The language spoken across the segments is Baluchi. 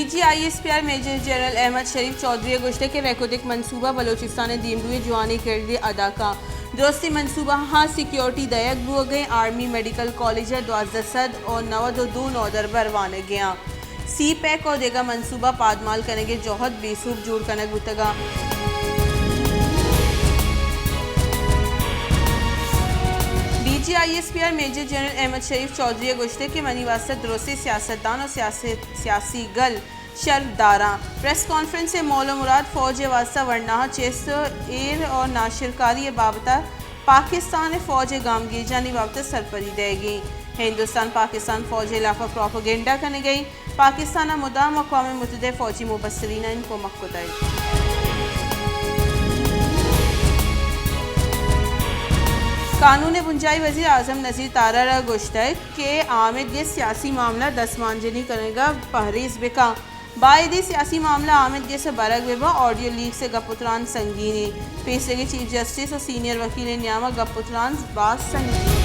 D G I S P R major general Ahmed Sharif Chaudhry ءَ گوشتگ کہ ریکوڈک منصوبہ بلوچستان ءِ دیمروئی ءَ جوانیں کردے ادا کنت۔ درستیں منصوبہ ہاں سیکیورٹی دئیگ بوگ ءَ انت، آرمی میڈیکل کالج ءَ دوازدہ سد ءُ نود ءُ دو نودربر وانگ ءَ انت۔ سی پیک ءُ دگہ منصوبہ پادمال کنگ ءِ جہد بے سوب جوڑ کنگ بوتگ انت۔ D G I S P R major general Ahmed Sharif Chaudhry ءَ گوشتگ کہ منی واستہ درستیں سیاستدان ءُ سیاست، سیاسی گل شرپ داراں۔ پریس کانفرنس ءِ مول ءُ مراد فوج ءِ واستہ ورناہاں چست ءُ ایر ءُ ناشرکاری ءِ بابت ءَ پاکستان ءِ فوج ءِ گامگیجانی بابت ءَ سرپدی دئیگ ءَ انت۔ ہندوستان پاکستان فوج ءِ ہلاپ ءَ پروپیگنڈا کنگ ءَ انت۔ پاکستان ءَ مدام اقوام متحدہ ءِ فوجی مبصرینانی کمک کتگ۔ قانون ءِ بنجاہی وزیر اعظم نذیر تارڑ ءَ گوشتگ کہ آمید گس سیاسی معاملہ دستمانجنی کنگ ءَ پہریز بکن۔ بائدیں سیاسی معاملہ آمید گس ءَ برگ بہ بنت، آڈیو لیکس ءِ گپ ءُ تران سنگین انت۔ پیسریگیں چیف جسٹس ءُ سینئر وکیل ءِ نیام ءَ گپ ءُ تران باز سنگین انت۔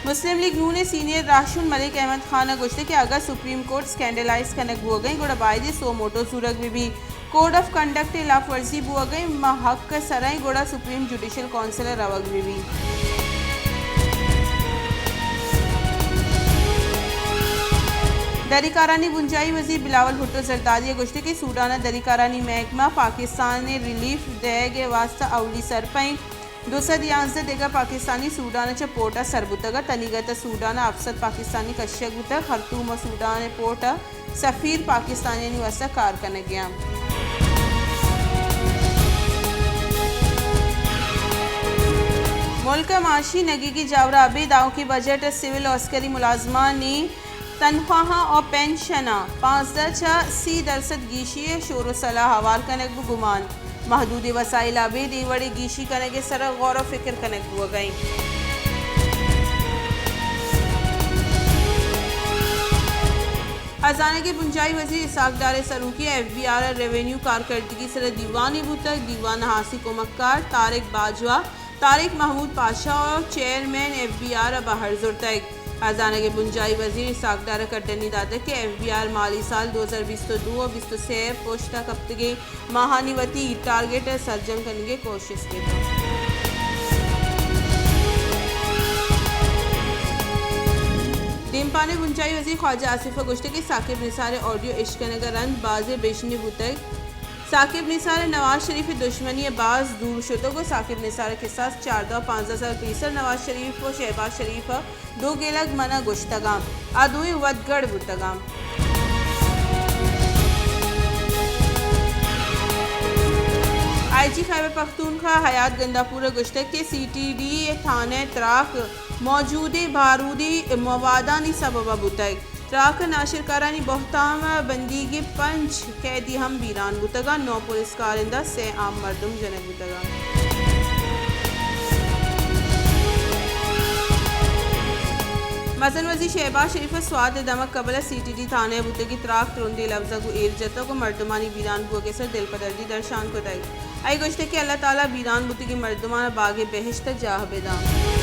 مسلم لیگ نون ءِ سینئر راہشون ملک احمد خان ءَ گوشتگ کہ اگاں سپریم کورٹ سکینڈلائز کنگ بوگ ءَ انت، گڑا بائدیں سو موٹو زورگ بہ بیت۔ کوڈ آف کنڈکٹ ءِ ہلاپ ورزی بوگ ءَ انت، ما حق ءِ سرا ایں، گڑا سپریم جوڈیشل کونسل ءَ روگ بہ بیت۔ دری کارانی بنجاہی وزیر بلاول بھٹو زرداری ءَ گوشتگ کہ سوڈان ءَ دری کارانی محکمہ پاکستان ءَ ریلیف دئیگ ءِ واستہ اولی سرپد انت۔ دو سد یازدہ دگہ پاکستانی سوڈان ءَ چہ پورٹ ءَ سر بوتگ ءُ تنیگت ءَ سوڈان ءَ ہفت سد پاکستانی کشگ بوتگ۔ خرطوم ءِ سوڈان ءِ پورٹ ءَ سفیر پاکستانیانی واستہ کار کنگ ءَ انت۔ ملک ءِ معاشی نگیگی جاور ءَ ابید آؤکیں بجٹ ءَ سول ءُ عسکری ملازمانی تنخواہاں ءُ پنشناں پانزدہ چہ سی درسد گیشی ءِ شور ءُ سلاہ ہوار کنگ بہ گمان۔ محدودیں وسائل ءَ ابید اے وڑیں گیشی کنگ ءِ سرا غور ءُ فکر کنگ بوگ ءَ انت۔ ہزانگ ءِ بنجاہی وزیر اسحاق ڈار ءِ سروکی ءَ ایف بی آر ءِ ریونیو کارکردگی ءِ سرا دیوانے بوتگ۔ دیوان ءَ ہاسی کمکار طارق باجوہ، طارق محمود پاشا ءُ چیئرمین ایف بی آر ءَ بہر زرتگ۔ ہزانگ ءِ بنجاہی وزیر اسحاق ڈار ءَ کڈنی داتگ کہ ایف بی آر مالی سال دو ہزار بیست ءُ دو ءُ بیست ءُ سے ءِ پشت ءَ کپتگیں ماہانی وتی ٹارگٹ ءِ سرجم کنگ ءِ کوشست بہ کنت۔ دیمپان ءِ بنجاہی وزیر خواجہ آصف ءَ گوشتگ کہ ثاقب نثار ءِ آڈیو اشکنگ ءَ رند بازیں بژنے بوتگ۔ ثاقب نثار ءَ نواز شریف ءِ دژمنی ءَ باز دور شتگ ءُ ثاقب نثار ءِ کساس چاردہ ءُ پانزدہ سال پیسر نواز شریف ءُ شہباز شریف ءَ دو گلگ من ءَ گوشتگ اَنت، آ دوئیں وت گڑ بوتگ اَنت۔ آئی جی خیبر پختونخوا حیات گنداپور ءَ گوشتگ کہ سی ٹی ڈی ءِ تھانہ ءِ تراک موجودیں بارودی موادانی سبب ءَ بوتگ۔ تراک ءَ ناشرکارانی بہتام ءَ بندیگ ءِ پنچ قیدی ہم بیران بوتگ اَنت، نو پولیس کارندہ، سے عام مردم جنگ بوتگ اَنت۔ مزن وزیر شہباز شریف ءَ سوات ءِ دمگ کبل ءَ سی ٹی ڈی تھانہ ءَ بوتگیں تراک ترندیں لبزاں گوں ایر جتگ ءُ مردمانی بیران بوگ ءِ سر دلپدردی درشان کتگ۔ آئی ءَ گوشتگ کہ اللہ تعالیٰ بیران بوتگیں مردماں باغ بہشت ءَ جاہ بدنت۔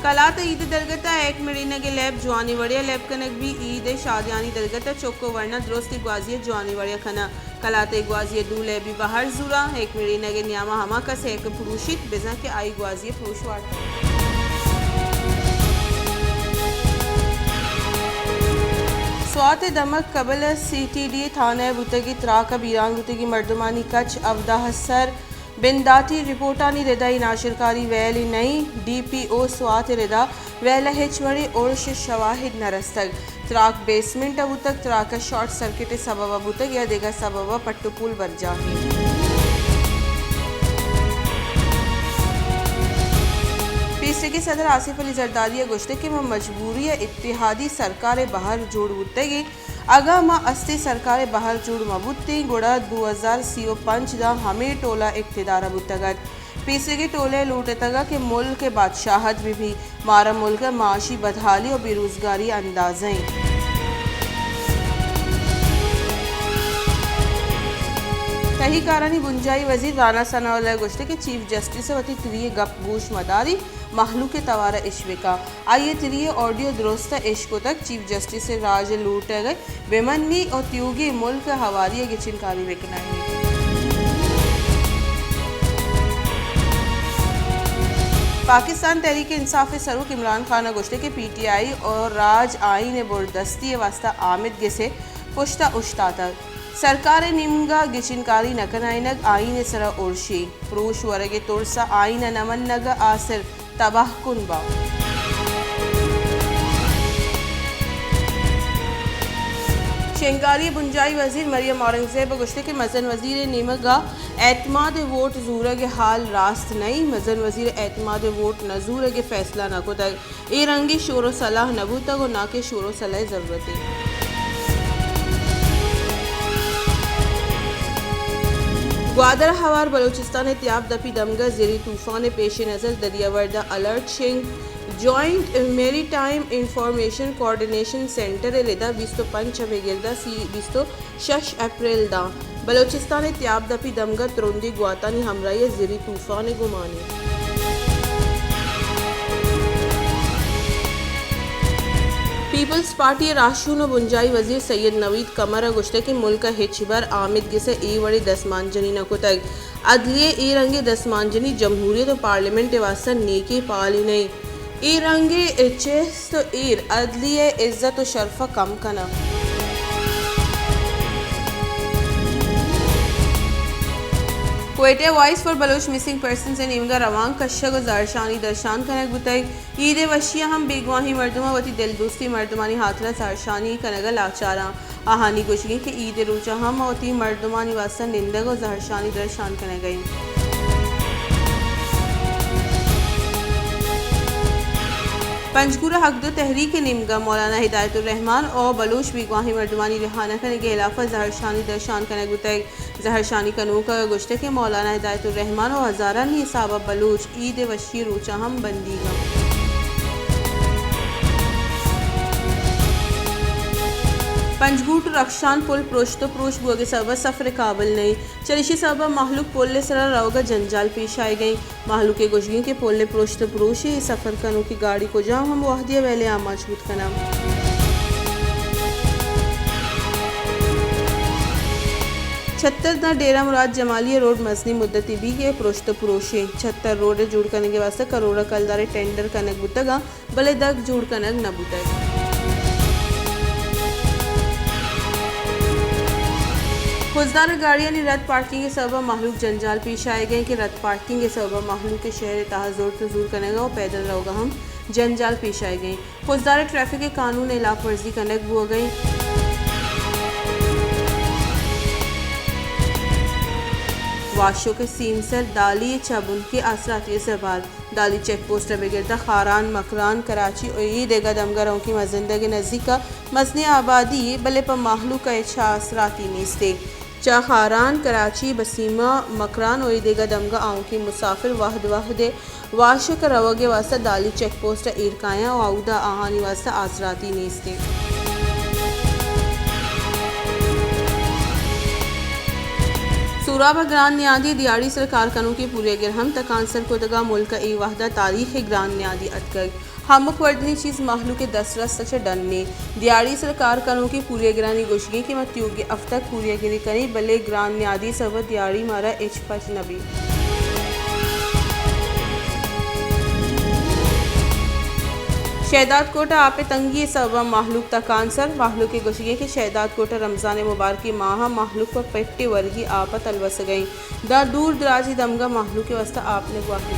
کلات ءِ عید ءِ درگت ءَ ہیک مڑینگ ءِ لیب جوانیں وڑے ءَ لیب کنگ بیت۔ عید ءِ شادیانی درگت ءَ چک ءُ ورنا درستیں گوازی ءَ جوانیں وڑے ءَ کناں۔ کلات ءِ گوازی ءِ دو لیبی بہر زوراں۔ ہیک مڑینگ ءِ نیام ءَ ہما کس ہیک پروشیت، بزاں کہ آئی گوازی ءِ پروش وارتگ۔ سوات ءِ دمگ کبل ءَ سی ٹی ڈی تھانہ ءَ بوتگیں تراک ءَ بیران بوتگیں مردمانی کچ ہبدہ ءَ سر بندات ایں۔ رپورٹانی ردا اے ناشرکاری ویل ءَ نہ اِنت۔ ڈی پی او سوات ءِ ردا ویل ءَ ہچ وڑیں ارش ءِ شواہد نہ رستگ۔ تراک بیسمنٹ ءَ بوتگ، تراک ءِ شارٹ سرکٹ ءِ سبب ءَ بوتگ یا دگہ سبب ءَ پٹ ءُ پول برجاہ اِنت۔ پیسریگیں صدر آصف علی زرداری ءَ گوشتگ کہ ما مجبوری ءَ اتحادی سرکار ءِ بہر جوڑ بوتگ ایں۔ اگاں ما استیں سرکار ءِ بہر جوڑ مہ بوتیں، گڑا دو ہزار سی ءُ پنچ داں ہمے ٹولہ اقتدار ءَ بوتگ اَت۔ پیسریگیں ٹولہ ءَ لوٹ اتگ کہ ملک ءِ بادشاہت بہ بیت۔ مارا ملک ءِ معاشی بدحالی ءُ بے روزگاری ءِ اندازہ اِنت۔ تہ طریقہ کارانی بنجاہی وزیر رانا ثناء اللہ ءَ گوشتگ کہ چیف جسٹس ءَ وتی تری ءِ گپ گوش مداری، مہلوک ءِ توار ءَ اش بکن۔ آئی ءَ تری ءِ آڈیو درست ءَ اش کتگ، چیف جسٹس ءِ راج ءِ لوٹ ءَ بہ منی ءُ تیوگیں ملک ءِ ہواری ءَ گچین کاری بہ کنائینی۔ پاکستان تحریک انصاف ءِ سروک عمران خان ءَ گوشتگ کہ پی ٹی آئی ءُ راج آئین ءِ بردستی ءِ واستہ آمد گس ءِ پشت ءَ اوشتاتگ۔ سرکار ءِ نیمگ ءَ گچین کاری نہ کنائینگ آئین ءِ سرا ارشی، پروش ورگ ءِ ترس ءَ آئین ءِ نہ منگ ءَ آسر تباہ کن با۔ شنگھکاری ءِ بنجاہی وزیر مریم اورنگزیب ءَ گوشتگ کہ مزن وزیر ءِ نیمگ ءَ اعتماد ءِ ووٹ زورگ ءِ حال راست نہ اِنت، مزن وزیر اعتماد ءِ ووٹ نہ زورگ ءِ فیصلہ نہ کتگ۔ اے رنگیں شور ءُ صلاح نہ بوتگ ءُ ناں کہ شور ءُ صلاح ءِ ضرورت اِنت۔ گوادر ءَ ہوار بلوچستان ءِ تیاب دپی دمگ ءَ زری طوفان ءِ پیش نظر دریاورد ءَ الرٹ شنگ، جوائنٹ میری ٹائم انفارمیشن کوآرڈینیشن سینٹر ءِ ردا بیست ءُ پنچ ءَ بگر داں سی، بیست ءُ شش اپریل داں بلوچستان ءِ تیاب دپی دمگ ءَ ترندیں گواتانی ہمراہی ءَ زری طوفان ءِ گمان اِنت۔ پیپلز پارٹی ءِ راہشون ءُ بنجاہی وزیر سید نوید قمر ءَ گوشتگ کہ ملک ءَ ہچبر آمد گس ءَ اے وڑیں دستمانجنی نہ کتگ۔ عدلیہ ءِ اے رنگیں دستمانجنی جمہوریت ءُ پارلیمنٹ ءِ واستہ نیکیں پالے نہ اِنت۔ اے رنگیں چست ءُ ایر عدلیہ ءِ عزت ءُ شرف ءَ کم کناں۔ کوئٹہ ءَ voice for Baloch missing persons ءِ نیمگ ءَ روانک کشگ ءُ زہرشانی درشان کنگ بوتگ۔ عید ءِ وشی ءَ ہم بیگواہیں مردماں وتی دلدوستیں مردمانی ہاترا زہرشانی کنگ ءَ لاچاراں۔ آہانی گوشگ اِنت کہ عید ءِ روچ ءَ ہم ما وتی مردمانی واستہ نندگ ءُ زہرشانی درشان کنگ ءَ ایں۔ پنجگور ءَ حق دو تحریک ءِ نیمگ ءَ مولانا ہدایت الرحمن ءُ بلوچ بیگواہیں مردمانی رہا نہ کنگ ءِ ہلاپ ءَ زہرشانی درشان کنگ بوتگ۔ زہرشانی کنوکاں گوشتگ کہ مولانا ہدایت الرحمن ءُ ہزارانی حساب ءَ بلوچ عید ءِ وشی ءِ روچ ءَ ہم بندیگ اَنت۔ پنجگور ٹو رخشان پل پرشت ءُ پروش بوگ ءِ سبب ءَ سفر ءِ قابل نہ اِنت۔ چریشی ءِ سبب ءَ مہلوک پل ءِ سرا روگ ءَ جنجال پیش آیگ ءَ اِنت۔ مہلوک ءِ گوشگ اِنت کہ پل ءِ پرشت ءُ پروش ءَ سفر کنوکیں گاڑی کجام ہم وہدی ءَ ویل ءَ آماچ بوت کناں۔ چھتر داں ڈیرہ مراد جمالی ءِ روڈ مزنیں مدتے بیگ ءَ پرشت ءُ پروش اِنت۔ چھتر روڈ ءِ جوڑ کنگ ءِ واستہ کروڑ ءَ کلدار ءِ ٹینڈر کنگ بوتگ اَنت، بلے دگ جوڑ کنگ نہ بوتگ۔ خضدار ءَ گاڑیانی رد پارکنگ ءِ سبب ءَ مہلوک جنجال پیش آیگ ءَ اِنت کہ رد پارکنگ ءِ سبب ءَ مہلوک ءِ شہر ءِ تہا زرت ءُ زور کنگ ءَ ءُ پیدل روگ ءَ ہم جنجال پیش آیگ ءَ اِنت۔ خضدار ءَ ٹریفک ءِ قانون ءِ ہلاپ ورزی کنگ بوگ ءَ اِنت۔ واشک ءِ سیمسر دالی ءِ چہ بنکی آسراتی ءِ سربار۔ دالی چیک پوسٹ ءَ بگر داں خاران، مکران، کراچی ءُ اے دگہ دمگ ءَ روکیں مزندگ ءِ نزیک ءَ مزنیں آبادی یے، بلے پہ مہلوک ءَ ہچ آسراتی نیست اِنت۔ چہ خاران، کراچی، بسیمہ، مکران ءُ اے دگہ دمگ ءَ آؤکیں مسافر وہد وہد ءَ واشک ءَ روگ ءِ واستہ دالی چیک پوسٹ ءَ ایر کایاں ءُ اودا آہانی واستہ آسراتی نیست اِنت۔ سوراب ءَ گران نیادی ءِ دیہاڑی سر کار کنوکیں پوریاگر ہم تکانسر کتگ ءَ۔ ملک ءَ اے وہد ءَ تاریخ ءِ گران نیادی اتکگ۔ ہمک وردنی چیز مہلوک ءِ دسترس ءَ چہ ڈن اِنت۔ دیہاڑی سر کار کنوکیں پوریاگرانی گوشگ اِنت کہ ما تیوگیں ہفتگ پوریاگری کنیں، بلے گران نیادی ءِ سبب ءَ دیہاڑی مارا ہچ پچ نہ بیت۔ شہداد کوٹ ءَ آپ ءِ تنگی ءِ سبب ءَ مہلوک تکانسر۔ مہلوک ءِ گوشگ اِنت کہ شہداد کوٹ ءَ رمضان ءِ مبارکیں ماہ ءَ مہلوک پہ پٹ ءِ ورگی آپ ءَ تلوسگ ءَ اِنت۔ داں دور دراجیں دمگ ءَ مہلوک ءِ واستہ آپ نہ گواہی۔